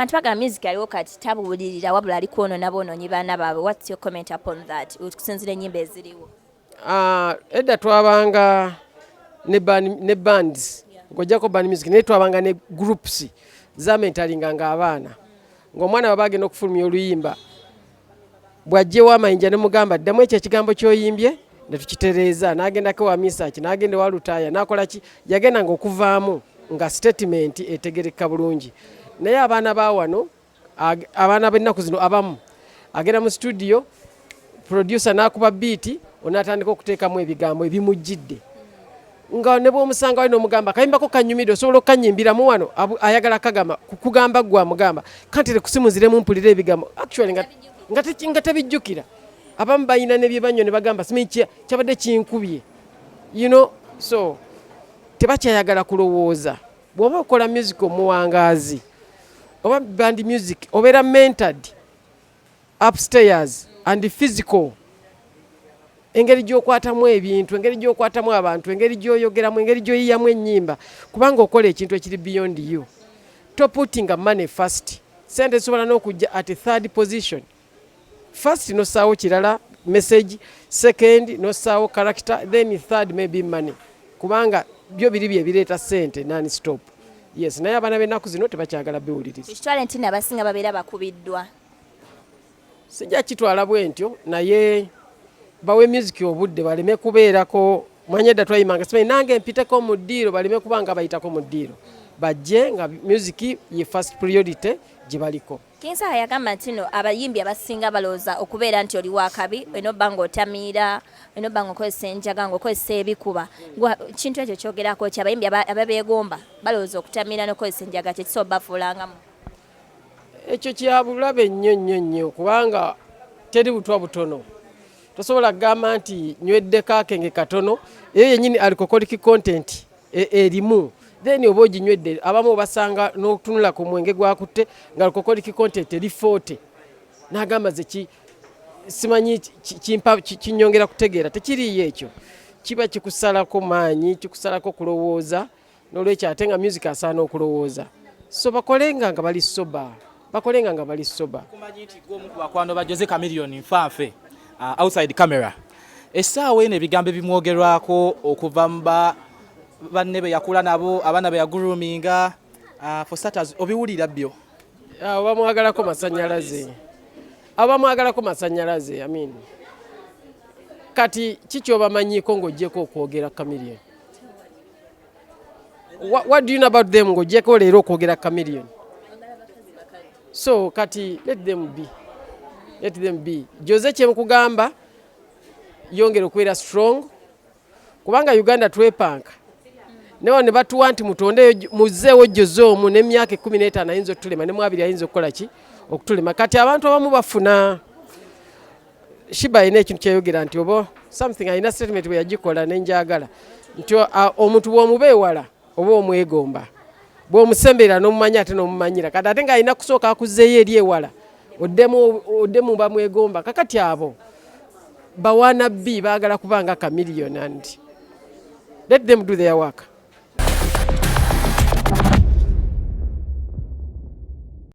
Abantu bagamba music aliwo kati tabuulirira, wabula ali kwonoona boonoonyi baana baabwe. What's your comment upon that, okusinziira ennyimba eziriwo? Ah, edda twabanga ne bands, ng'ojjako band music, naye twabanga ne groups zamentalinganga abaana, ng'omwana baba agenda okufulumya oluyimba, bw'ajjewo amayinja ne mugamba, "Ddamu ekyo ekigambo ky'oyimbye," ne tukitereeza, n'agendako wa Misaki, n'agenda ewa Lutaaya, n'akola ki, yagendanga okuvaamu nga statement etegereka bulungi. Naye abaana ba wano, abaana b'ennaku zino, abamu agenda mu studio, producer n'akuba beat, onaatandika okuteekamu ebigambo ebimujjidde, nga ne bw'omusanga wali n'omugamba, "Kayimbako kanyumidde, osobola okukanyimbiramu wano?" Ayagala kagamba kugamba gwe amugamba, "Kantere kusimu nziremu mpulire ebigambo." Actually nga tebijjukira. Abamu balina ne bye banywa ne bagamba, "Simanyi kyabadde kinkubye." So tebakyayagala kulowooza. Bw'oba okola music omuwangaazi oba band music, obeera mentored upstairs and physical, engeri gy'okwatamu ebintu, engeri gy'okwatamu abantu, engeri gy'oyogeramu, engeri gy'oyiyamu ennyimba, kubanga okola ekintu ekiri beyond you. Toputinga money first. Sente zisobola n'okujja at third position. First nossaawo kirala, message, second nossaawo character, then third maybe money, kubanga byo biri bye bireeta sente non stop. Yes, naye abaana b'ennaku zino tebakyagala biwuliriza. Tukitwale nti abasinga babeera bakubiddwa? Sijja kitwala bwe ntyo, naye bawe music obudde, baleme kubeerako mwanya. Edda twayimanga, simanyi nange mpiteko mu ddiiro. Baleme kuba nga bayitako mu ddiiro, bajje nga music ye first priority gye baliko. Kinsaha yagamba nti no abayimbi abasinga balowooza okubeera nti oli wakabi enobba ng'otamiira, enobba ng'okozesa enjaga, ng'okozesa ebikuba. Kintu ekyo kyogerako ki? Abayimbi ababeegomba balowooza okutamiira n'okukozesa enjaga kyekisobola bafuulangamu. Ekyo kyabulabe nnyo nnyo nnyo, kubanga teri butwa butono. Tosobola kugamba nti nyweddeko akenge katono, eyo yennyini alcoholic content erimu, then oba oginywedde. Abamu obasanga n'otunula ku mwenge gwakutte nga alcoholic content eri 40, n'agamba ze ki simanyi kimpa kinyongera kutegeera. Tekiriiyo ekyo, kiba kikusalako maanyi, kikusalako kulowooza. N'olwekyo ate nga music asaana okulowooza, so bakolenga nga bali sober, bakolenga nga bali sober. Kumanyi nti gwe omu ku bakwano ba Jose Chameleone nfanfe outside camera. Essaawa eno ebigambo ebimwogerwako okuva mu banne be yakula nabo, abaana be yaguruminga, for starters, obiwulira byo? Abo bamwagalako masanyalaze, abo bamwagalako masanyalaze. I mean, kati kikyobamanyiiko ng'ogyeko okwogera Chameleone? What do you know about them ng'ogyeko leero okwogera Chameleone? So kati let them be, let them be. Jose kyemukugamba, yongera okubeera strong, kubanga Uganda twepanka newa ne batuwa nti mutondeyo muzzeewo Jose omu n'emyaka 15 ayinza okutulema, ne mu 20 ayinza okukola ki, okutulema. Kati abantu abamu bafuna Sheebah alina ekintu kyeyogera nti oba something, alina statement bwe yagikola nenjagala nti omuntu bw'omuba ewala oba omwegomba, bw'omusemberera n'omumanya ate n'omumanyira. Kati ate ng'alina kusooka akuzzeeyo eri ewala, oddemu oddemu bamwegomba. Kakati abo bawanabbi baagala kubanga Chameleone, and let them do their work.